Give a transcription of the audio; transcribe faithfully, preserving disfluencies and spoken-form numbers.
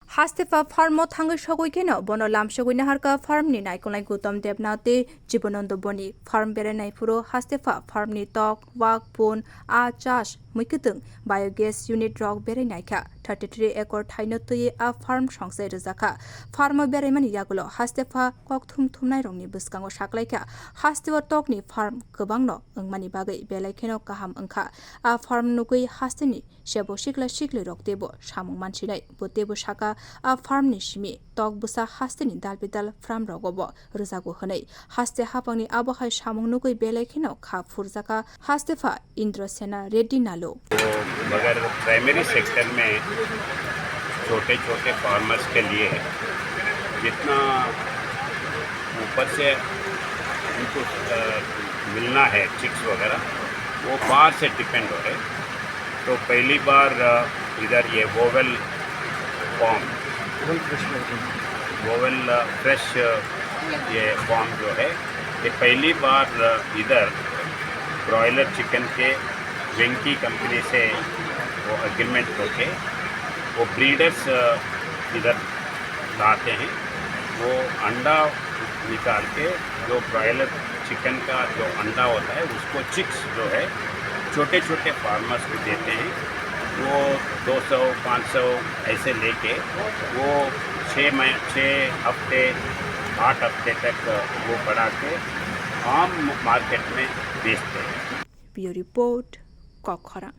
Hastepha farm o thangwi sogwi kheno bono lamsogwi naharkha farm ni naikolnai Gautam Debnath tei Jibananda Boni. Farm berainai phuru Hastepha farm ni tok, wak, pun, aa chas, muikwtwng biogas unit rok berai naikha. Thirty three acre thaino twiwi a farm songsai rwjakha. Farm o beraimani yagulo Hastepha kok thum thumnai rokni bwskango saklaikha. Hasteo tokni farm kwbangno wngmani bagwi belai kheno kaham wngkha. A farm nugwi hasteni sebo sikla siklirok teibo samung mansinai. Bo teibo saka, a farm ni simi tok bwsa hasteni dal bidal farm rogobo rwjago hwnwi. Haste haphangni abo hai samung nugwi belai kheno kha phurjakha Hastepha Indrasena Reddy Nalu. तो अगर primary sector में छोटे छोटे फार्मर्स के लिए जितना ऊपर से उनको अ, मिलना है चिक्स वगैरह, वो बाहर से डिपेंड हो रहे। तो पहली बार अ, इधर ये वोवेल फॉर्म, वोवेल फ्रेश ये फॉर्म जो है, ये पहली बार अ, इधर ब्रॉयलर चिकन के वेंकी कंपनी से वो एग्रीमेंट होके वो ब्रीडर्स इधर लाते हैं। वो अंडा निकाल के जो ब्रॉयलर चिकन का जो अंडा होता है, उसको चिक्स जो है, छोटे छोटे फार्मर्स को देते हैं। वो दो सौ पाँच सौ ऐसे लेके वो छः मह छः हफ्ते, आठ हफ्ते तक वो बढ़ा के आम मार्केट में बेचते हैं। Bureau Report, Kokkhorang.